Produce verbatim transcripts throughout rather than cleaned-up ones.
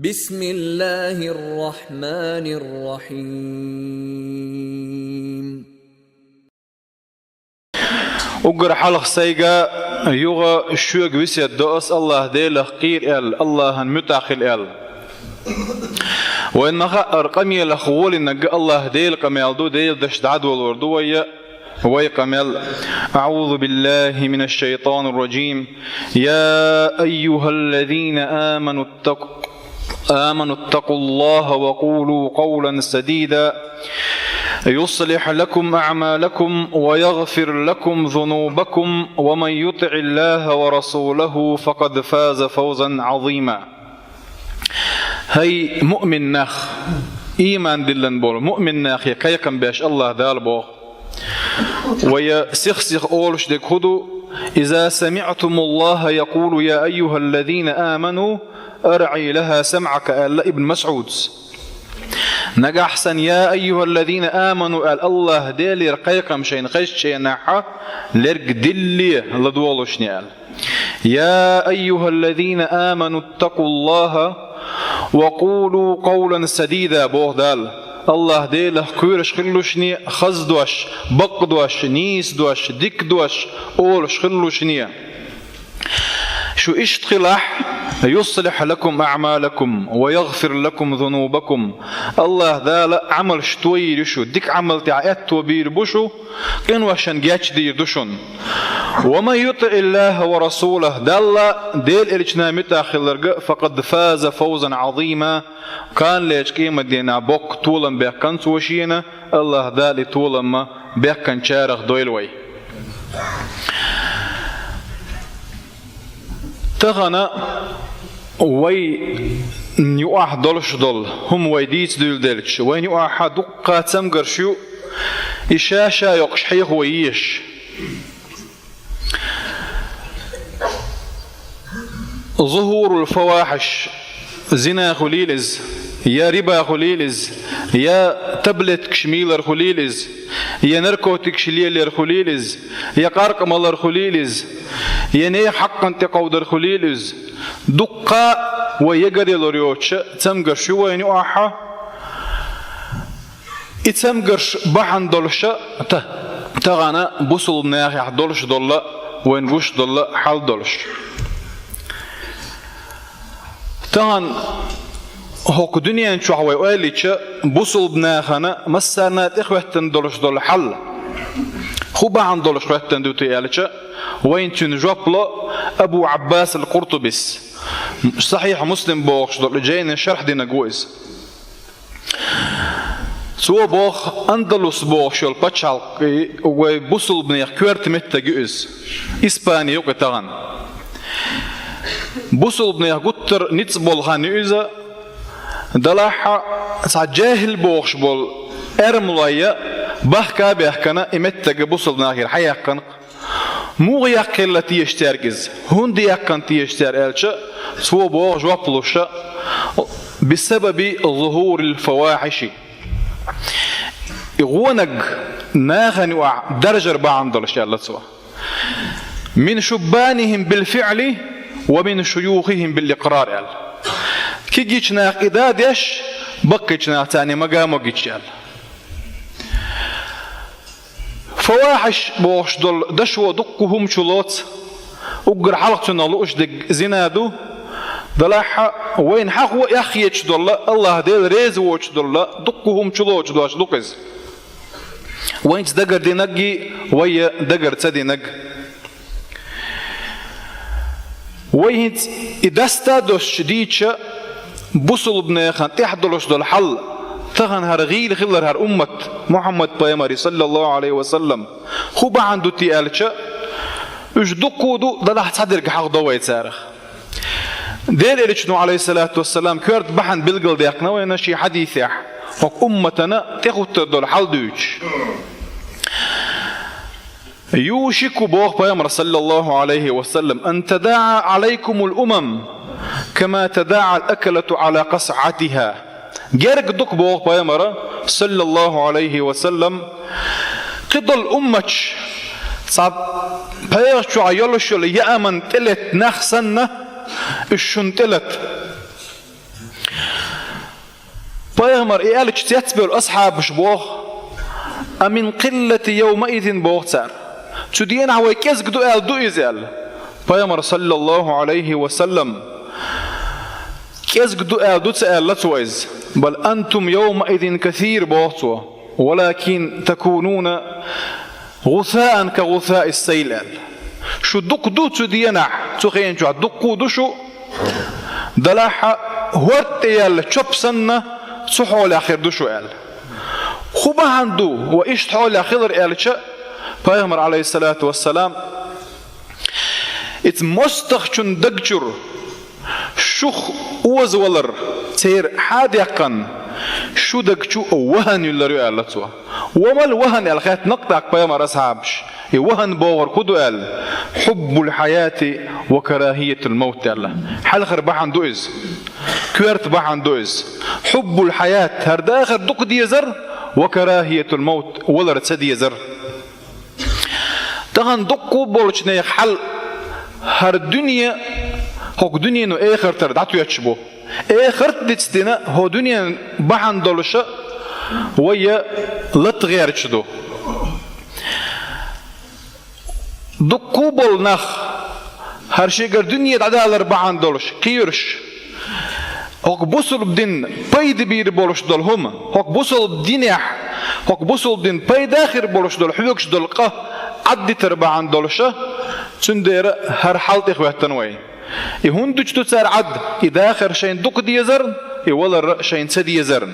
بسم الله الرحمن الرحيم. Уггар хьалха сайга, юха шуга весет до ас, АллахӀ Делах кхера аьлла, АллахӀан муьтӀахь хила аьлла. Вайна ма хаъара, къамелах гӀолинарг АллахӀ Делан къамел ду, Делан дашца дӀадолор ду вай, вай къамел. أعوذ بالله من الشيطان الرجيم. يا أيها الذين آمنوا اتقوا آمنوا اتقوا الله وقولوا قولا سديدا يصلح لكم أعمالكم ويغفر لكم ذنوبكم ومن يطع الله ورسوله فقد فاز فوزا عظيما. ХӀай муъмин нах, иман диллина болу муъмин нахе кхайкхам беш АллахӀ Дала боху. Вай сих-сиха олуш дерг хӀун ду: إذا سمعتم الله يقول يا أيها الذين آمنوا أرعوا لها سمعكم, аьлла Ибн МасӀуда. Нагахь санна يا أيها الذين آمنوا аьлла АллахӀ Делера кхайкхам шайна хезчу хенахь, лерг дилла ладогӀалушехь аьлла. يا أيها الذين آمنوا اتقوا الله وقولوا قولا سديدا, боху Дала. АллахӀ Делах кхоьруш хилалушехь, хаза дош, бакъ дош, нийса дош, дика дош олуш хилалушехь. Шу иштта хилахь, يصلح لكم أعمالكم ويغفر لكم ذنوبكم. АллахӀ Дала Ӏамалш тойийр ю шу, дика Ӏамал тӀехь аьтто бийр бу шу, къиношна гечдийр ду шуна. ومن يطع الله ورسوله, Далла, Делан элчанна муьтӀахь хилларг, فقد فاز فوزا عظيما, кхана лечу къематдийнахь боккха толам баьккхина цо шена, АллахӀ Дала и толам баьккхинчарах дойла вай. Тахана вайна юкъахь долуш долу хӀума вай дийца дуьйладелча, вайна юкъахь дуккха цамгарш ю, и ша-ша йоккхуш хьехо езаш. ظهور الفواحش, зина хуьлийла иза, я риба хуьлийла иза, я таблеткаш мийлар хуьлийла иза, я наркотикаш лелор хуьлийла иза, я къаркъа малар хуьлийла иза, я нехан хьакъан тӀекховдар хуьлийла иза. Дуккха вай ягаръялур йоцуша цамгарш ю вайна юкъахь. И цамгарш бахьана долуша та-, тахана бусулба нахехь долуш долла, вайна гуш долла хьал долуш. Тахана хӀокху дуьнен чохь вай ойла йича, бусулба нахана массарна тӀехӀоьттина долуш долу хьал хӀун бахьана долуш хӀоьттина ду те аьлча, вайна цуьнан жоп ло Абу Ӏаббас ал-Къуртубис. Сахьихь Муслим бохуш долу жайнан шархь динарг ву иза. Цо боху, Андалус бохуш йолу пачхьалкх, вай бусулбанех коьрта меттиг ю иза. Испани ю кхин тахана. Бусулбанех гуттар а ницкъ болу хан ю иза, делахь а цхьа жаьхӀил бохуш болу эрмалой бахка а баьхкина, и меттиг бусулбанехера хьаяьккхина. Муха яьккхина теша цаьрга иза? ХӀунда яьккхина теша цаьрга аьлча, цо боху жоп луша: بسبب ظهور الفواحش. И гӀонаг нахана юкъахь даржар бахьана долуш, аьлла цо. من شبانهم بالفعل ومن شيوخهم بالإقرار, аьлла. Кегийчу наха и да деш, баккхийчу наха царна ма га ма гича, аьлла. Фавахьиш бохуш долу дашо дуккха хӀума чу лоцу, уггар хьалха цунах лууш дерг зина ду, делахь а вайна хьахо эхь хеташ долу, АллахӀ Дела реза воцуш долу дуккха хӀума чу лоцуш дош ду-кх иза. Вайца дагардинарг а, вай дагар ца динарг а. Вай хӀинца и даста а доцуш дийча, бусулбанехана тӀехь долуш долу хьал, тахана хӀара гӀийла хилар хӀара уммат, Мухьаммад-пайхамаре, саллаллаху Ӏалайхи ва саллам, хӀун бахьана ду те аьлча, уьш дуккха а ду, делахь цхьадерг хьахдо вай царах. Делан элчано, Ӏалайхиссалату вассалам, коьрта бахьана билгалдаьккхина вайна шен хьадисехь, хӀокху умматана тӀехӀуттур долу хьал дуьйцуш. يوشك, боху пайхамара, саллаллаху Ӏалайхи ва саллам, أن تداعى عليكم الأمم كما تداعى الأكلة على قصعتها. Герга ду-кх, боху пайхамара, саллаллаху Ӏалайхи ва саллам, кхидолу умматаш цхьа пхьегӀа чохь йолуш йолу яаман тӀелетта нах санна, уьш шуна тӀелата. Пайхамар и аьлча цецбевлла асхьабаш боху: «أمن قلة يومئذ», боху цара. «Цу денахь вай кӀезиг ду аьлла ду иза?» аьлла. Пайхамар, саллаллаху Ӏалайхи ва саллам, «кӀезиг ду аьлла ду ца аьлла цо иза. بل أنتم يومئذ كثير», боху цо. «ولكن تكونون غثاء كغثاء السيل», аьлла. Шу дукха ду цу денахь, цу хенчохь дукха ду шу, делахь а хӀорда тӀе яьлла чоп санна, цу хьолехь хир ду шу аьлла. ХӀун бахьана ду вай иштта хьолехь хилар аьлча, пайхамар, Ӏалайхиссалату вассалам, иза мостагӀчун даг чура шух озавалар церан хьадаьккхина, шун даг чу вахан юьллар ю аьлла цо. Ва мала вахан аьлла хаьттина-кх тӀаккха пайхамар асхьабаш. И вахан бохург хӀун ду аьлла? «حب الحياة وكراهية الموت», аьлла. Хьалхара бахьана ду иза. Коьрта бахьана ду иза. «حب الحياة», хӀара дахар дукха дезар, «وكراهية الموت», валар ца дезар. Тахана дуккха болчу нехан хьал хӀара дуьне, хӀокху дуьнено эхартара дӀатоьттуш бу. Эхарт дицдина хӀокху дуьненан бахьана долуша вай лата гӀерташ ду. Дуккха болу нах хӀара шегара дуьне дӀадалар бахьана долуш кхоьруш, хӀокху бусулба дин пайда бийр болуш долу хӀума, хӀокху бусулба динехь, хӀокху бусулба дин пайда хир болуш долу хьоьгуш долу къа Ӏаддитар бахьана долуша, цундела хӀара хьал тӀехӀоьттина вай. И хӀунда дуьтуш ду цара Ӏад, и дахар шайна дукха дезарна, и валар шайна ца дезарна?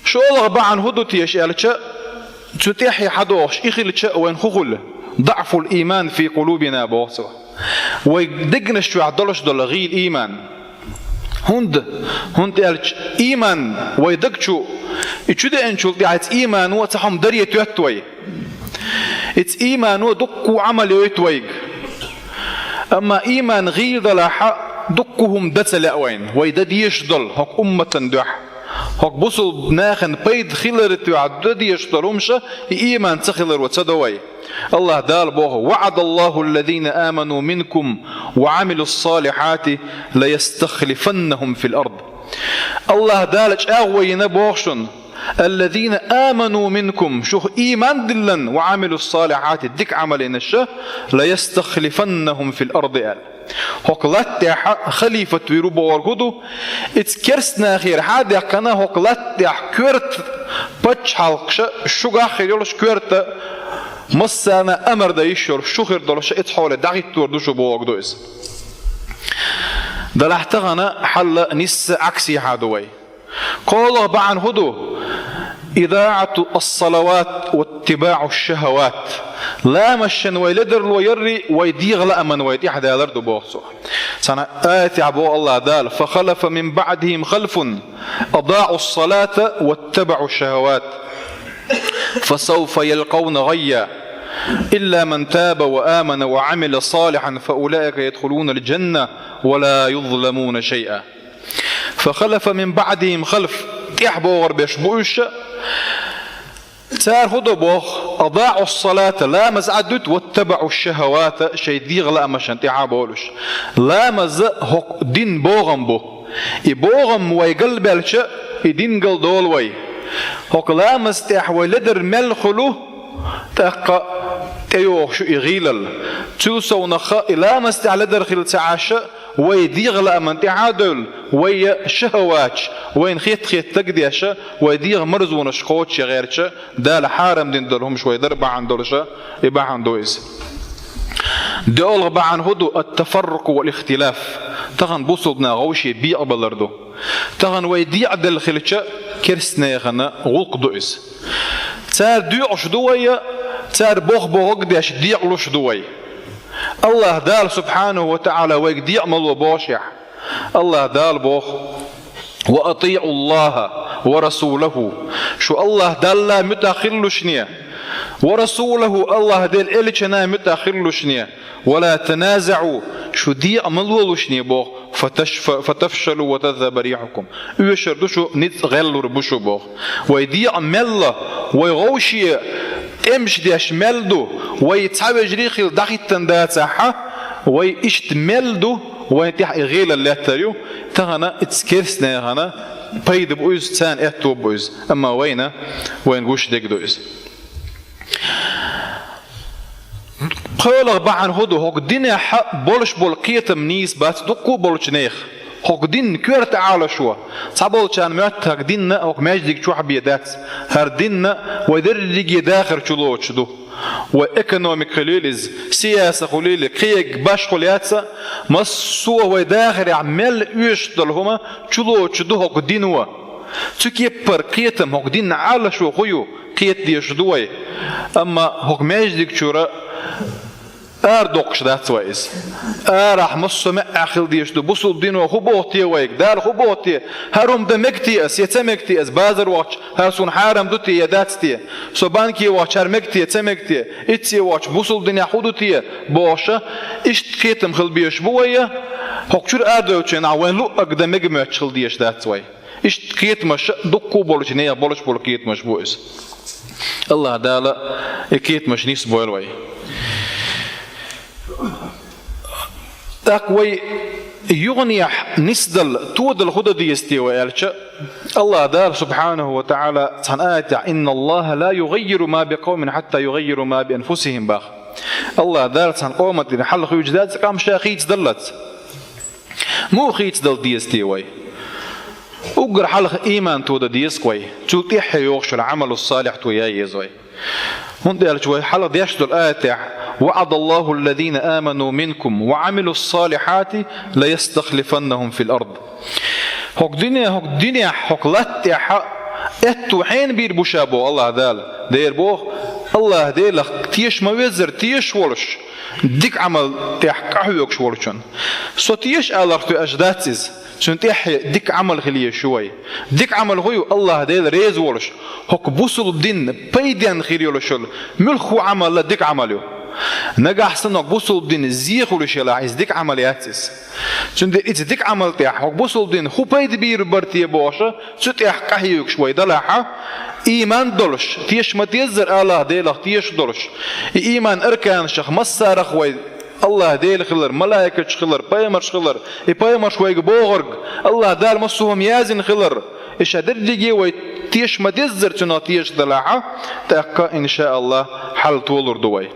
ШолгӀа бахьана хӀун ду теша аьлча, цу тӀаьхье хьадогӀуш и хилча, вайна хӀун хуьлу? «ضعف الإيمان في قلوبنا», боху цо. Вай дегнаш чохь долуш долу гӀийла ийман. ХӀунда? ХӀунда аьлча ийман вай даг чу, и чу деанчул тӀаьхьа иза иймано цхьа хӀума даре тоьтту вай. Иза иймано дуккха Ӏамал йойту вайга. Амма ийман гӀийла далахь, дуккха хӀума дан ца лаьа вайна, вай дан дезаш долу хӀокху умматан дуьхьа. ХӀокху бусулба нахана пайда хилар дуьхьа дан дезаш долу хӀумаша и ийман ца хиларо ца до вай. АллахӀ Дала боху: «وعد الله الذين آمنوا منكم وعملوا الصالحات ليستخلفنهم في الأرض». АллахӀ Дала чӀагӀо йина боху шуна: «الذين آمنوا منكم», шух ийман диллина, «وعملوا الصالحات», дика Ӏамал йинарш, «ليستخلفنهم في الأرض», аьлла. ХӀокху латта тӀехь халифат вийр ву бохург хӀун ду? Иза керстанахера хьадаьккхина, хӀокху латта тӀехь коьрта пачхьалкхаша шуьгахь хир йолуш, коьрта массарна амар дан йиш йолуш шу хир долуш, иза хьоле дӀахӀиттор ду шу бохург ду иза. Делахь тахана хьал нисса Ӏаксехьа ду вай. КхоалгӀа бахьана хӀун ду? «إضاعة الصلوات واتباع الشهوات». Ламазшна вай ледарло яррий, вай дегӀан лааман вай тӀаьхьадалар ду боху цо. Цхьана аятехь боху АллахӀ Дала: «فخلف من بعدهم خلف أضاعوا الصلاة واتبعوا الشهوات فسوف يلقون غيا إلا من تاب وآمن وعمل صالحا فأولئك يدخلون الجنة ولا يظلمون شيئا». «فخلف من بعدهم خلف», тӀаьхьа богӀур берш бу уьш. Цара хӀун до боху? «أضاعوا الصلاة», ламаз Ӏадуьту, «واتبعوا الشهوات», шайн дегӀан лаамашна тӀаьхьа болуш. Ламаз хӀокху дин богӀам бу. И богӀам вай галбелча, и дин галдолу вай. ХӀокху ламаз тӀехь вай ледар мел хуьлу, тӀаккха тӀейогӀуш ю и гӀийлалла. Цул совнаха и ламаз тӀехь ледар хилла ца Ӏаш, вай дегӀан лааман тӀаьхьа а девлла, вай шахаваташ, вайна хетта-хетта дагадеш, вай дегӀан марзонаш кхочушъян гӀерташ, Дала хьарам дина долу хӀумаш вай дар бахьана долуша, и бахьана ду иза. ДоьалгӀа бахьана хӀун ду? «التفرق والاختلاف». Тахана бусулба нах вовшийн бекъабалар ду. Тахана вай декъаделла хилча, керстанехана гӀуллакх ду иза. Цара доькъуш ду вай, цара боху-бохург деш декъалуш ду вай. АллахӀ Дала, субхьанаху ва таӀала, вайга декъа ма ло бохушехь, АллахӀ Дала боху: «وأطيعوا الله ورسوله». Шу АллахӀ Далла муьтӀахь хилалушне, «ورسوله», АллахӀ Делан элчанна муьтӀахь хилалушне, «ولا تنازعوا», шу декъа ма лолушне боху, «فتشف-، فتفشلوا وتذهب ريحكم». Оьшур ду шу, ницкъ гӀеллур бу шу боху. Вай декъа мел ло, вай вовшийн тӀемаш деш мел ду, вай цхьа вежарий хилла дӀахӀиттина дацахь, вай иштта мел ду, Вайн тӀехь и гӀелар лаьттар ю, тахана иза керстанехана пайда бу иза, царна аьттув бу иза. Амма вайна, вайна гуш дерг ду иза. КхоалагӀа бахьана хӀун ду, хӀокху динехь болуш болу кхетам нийса бац дуккха а болчу нехан. ХӀокху динна коьрта Ӏалашо. Цхьаболчарна моьтту хӀокху динна хӀокху маьждиг чохь бен дац. ХӀара динна вай дерриге дахар чулоцуш ду. Вай экономика хуьлийла иза, сияса хуьлийла, кхин башхо яц а, массо а вай дахарехь мел оьшуш долу хӀума чулоцуш ду хӀокху дино. Цу кеппара кхетам хӀокху динна Ӏалашо хӀун ю, кхета дезаш ду вай. Амма хӀокху маьждиг чуьра арадоккхуш дац вай иза. Арахь массо а маьӀӀехь хила дезаш ду. Бусулба дино хӀун боху те вайга? Дала хӀун боху те? ХӀара хӀума дан мега те ас, я ца мега те ас? Базар вахча, хӀара суна хьарам ду те, я дац те? Со банке вахча, хӀара мега те, ца мега те? Итт схьа вахча, бусулба динехь хӀун ду те? Бохуша, иштта кхетам хила безаш бу вай. ХӀокху чуьра арадевллачу хенахь вайн луъург дан мега моьттуш хила дезаш дац вай. Иштта кхетамаш дуккха а болчу нехан болуш болу кхетамаш бу иза. АллахӀ Дала и кхетамаш нисбойла вай. ТӀаккха вай юханехь нисдала, тодала хӀун дан деза те вай аьлча, АллахӀ Дала, субхьанаху ва таӀала, цхьана аятехь: «Инна Аллаха ла югаййиру ма би къавмин хьатта югаййиру ма би анфусихим», – баха. АллахӀ Дала цхьана къоман тӀера хьал хуьйцуш дац, къам ша хийцадаллалц. Муха хийцадала деза те вай? Уггар хьалха ийман тодан деза вай. Цул тӀаьхьа йогӀуш йолу Ӏамалу салихь тоян еза вай. ХӀунда аьлча вай хьалха деш долу аятехь: «ВаӀадаллаху аллазина аману минкум ва Ӏамилу салихьати ла ястахлифаннахум фил ард». ХӀокху дуьне, хӀокху динехь, хӀокху латта тӀехь аьтту хьенан бийр бу ша боху АллахӀ Дала? Дера боху, АллахӀ Делах теша ма-веззара тешаш волуш, дика Ӏамал тӀехь къахьоьгуш волчун. Со теша аларх тоьаш дац иза. Цуьнан тӀаьхье дика Ӏамал хила езаш ю вай. Дика Ӏамал хӀун ю? АллахӀ Дела реза волуш, хӀокху бусулба динна пайденна хир йолуш йолу муьлххо Ӏамал а дика Ӏамал ю. Нагахь санна хӀокху бусулба динна зе хуьлуш елахь, иза дика Ӏамал яц иза. Цундела иза дика Ӏамал тӀехь хӀокху бусулба динна хӀун пайда бийр бара те бохуша, цу тӀехь къахьоьгуш вай далахьа, ийман долуш, теша ма-деззара АллахӀ Делах тешаш долуш, и ийман арканашах массарах вай АллахӀ Дела хилар, малайкаш хилар, пайхамарш хилар, и пайхамарш вайга бохург, АллахӀ Дала массо а хӀума яздина хилар, и ша дерриге а вай теша ма-деззара цунах тешаш далахьа, тӀаккха, иншааллахӀ, хьал толур ду вай.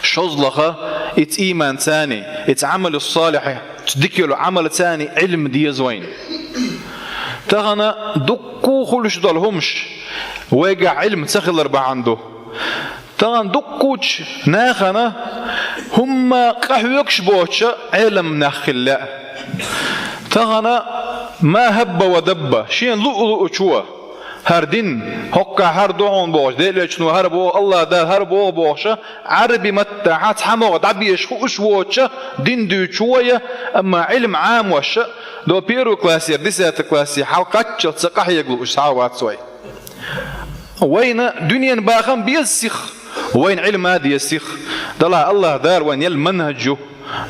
ШозлагӀа, иза ийман царний, иза Ӏамалу салихь, цу дика йолу Ӏамал царний Ӏилма деза вайна. Тахана дуккха хуьлуш долу хӀумаш вайгахь Ӏилма ца хилар бахьана ду. Тахана дуккхачу нахана хӀумма къахьоьгуш боцуша Ӏелам нах хила лаьа. Тахана ма хӀабба ва дабба, шен луъу-луъучо, хӀара дин, хӀоккхахь хӀара ду хьуна бохуш, Делан Элчано хӀара боху, АллахӀ Дала хӀара боху бохуша, Ӏараби маттахьа цхьа могӀа дӀабезаш хууш воцуша дин дуьйцуш ву вай, амма Ӏилма Ӏамоша, до первый классера десятый классе хьалкхаччалц ца къахьега лууш схьа а вац вай. Вайна дуьненан бахам беза сиха, вайна Ӏилма а деза сиха. Делахь АллахӀ Дала вайна елла манхӀаж ю.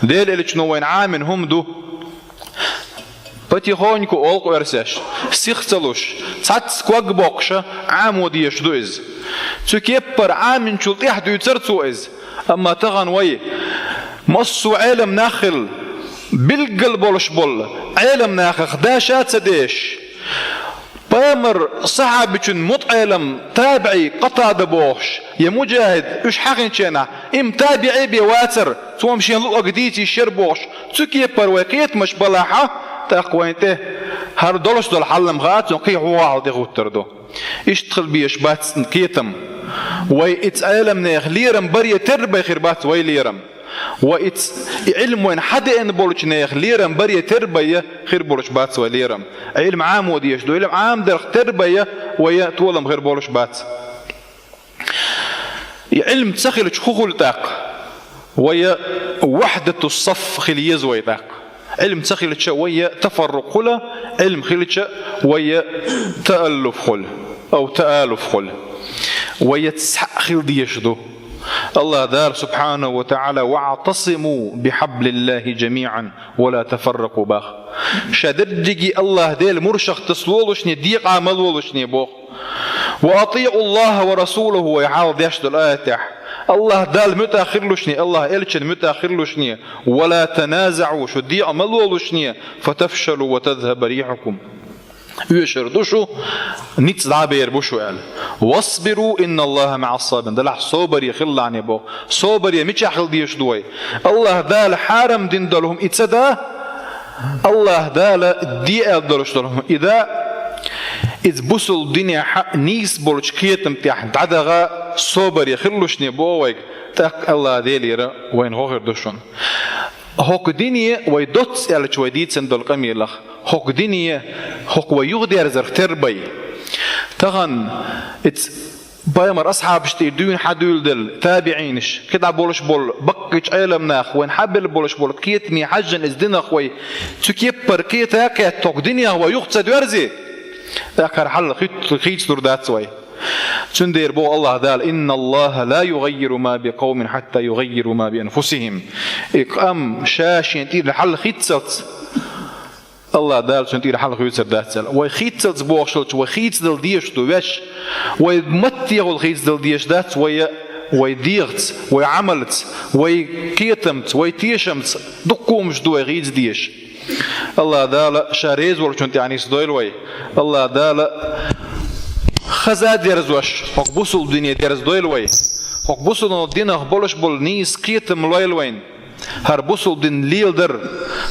Делан Элчано вайна Ӏамийна хӀума ду. Потихоньку олу оьрсаша, сиха ца луш, цхьацца ког боккхуша Ӏамо дезаш ду иза. Цу кеппара Ӏаминчул тӀаьхьа дуьйцура цо иза. Амма тахана вай массо а Ӏелам нах хилла, билггал болуш болу Ӏелам нахах даш а ца дешаш, пайхамар, сахьабичун мутаӀелам, табиӀий, Къатада бохуш, я Муджахид, уьш хьахинчу хенахь, имма табиӀий бен вацара, цо-м шен луъург дийца йиш яра бохуш, цу кепара вай кхетамаш балахьа, тӀаккха вайн тӀе хӀара долуш долу хьал-м хаьа, цунна кхин хӀун хьал тӀехӀуттур ду. Иштта хила безаш бац кхетам. Вай иза Ӏеламнех лерам баре терра бен хир бац вай лерам. Ва иза, и Ӏилма вайна хьадеана болчу нехан лерам баре терра бен хир болуш бац вай лерам. Ӏилма Ӏамо дезаш ду, Ӏилма Ӏамдарх терра бен вай толам хир болуш бац. И Ӏилма ца хилча хӀун хуьлу тӀаккха? Вай вахьдату саф хила еза вай тӀаккха. Ӏилма ца хилча вай тафаррукъ хуьлу, Ӏилма хилча вай тааллуф хуьлу, ав таалуф хуьлу. Вай цхьаъ хила дезаш ду. АллахӀ Дала, субхьанаху ва таӀала: «ВаӀтасиму бихьаблиллахи жамиӀан ва ла тафарракъу», – баха. Ша дерриге АллахӀ Делан муршах тасалолаш, декъа ма лолаш боху. «Ва атиӀу Аллаха ва расулаху», вай хьалха деш долу аятехь. АллахӀ Далла муьтӀахь хилалушне, АллахӀ Элчанна муьтӀахь хилалушне, «ولا تنازعوا», шу декъа ма лолалушне, «فتفشلوا وتذهب ريحكم». Оьшур ду шу, ницкъ дӀабер бу шу аьлла. «واصبروا إن الله مع الصابرين». Делахь собаре хилалахь боху. Собаре мичахь хила дезаш ду вай? АллахӀ Дала хьарам дина долу хӀума и ца да, АллахӀ Дала де аьлла долуш долу хӀума и да, иза бусулба динехь нийса болчу кхетам тӀехь дӀадахьа собаре хилалушне боху вайга, тӀаккха АллахӀ Делера вайна гӀо хир ду шуна. ХӀокху дине вай доцца аьлча вай дийцина долу къамелах, хӀокху дине, хӀокху вай юхадерзарх тера бай. Тахана иза Пайхамар асхьабашна тӀера дуьйна хьан дуьйладелла, табиӀинаш, кхидӀа болуш болу баккхийчу Ӏеламнаха вайна хьабелла болуш болу кхетаме хьаьжжина иза динах вай цу кеппара кхета а кхетта, хӀокху динех вай юха ца доьрзе, тӀаккха хӀара хьал хи-, хийцалур дац вай. Цундела боху АллахӀ Дала: «إن الله لا يغير ما بقوم حتى يغيروا ما بأنفسهم». И къам ша шен тӀера хьал хийццалц, АллахӀ Дала цуьнан тӀера хьал хуьйцур дац аьлла. Вай хийццалц бохуш долчу вай хийцадала дезаш ду ваьш. Вай маттехула хийцадала дезаш дац вай, вай дегӀаца, вай Ӏамалца, вай кхетамца, вай тешамца дуккха хӀуманаш ду вай хийца дезаш. АллахӀ Дала Ша реза волчунна тӀехь нисдойла вай. АллахӀ Дала хаза дерзош, хӀокху бусулба дине дерзадойла вай. ХӀокху бусулба динах болуш болу нийса кхетам лойла вайна. ХӀара бусулба дин леладар,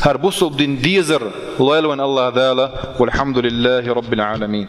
хӀара бусулба дин дезар лойла вайна АллахӀ Дала. والحمد لله رب العالمين.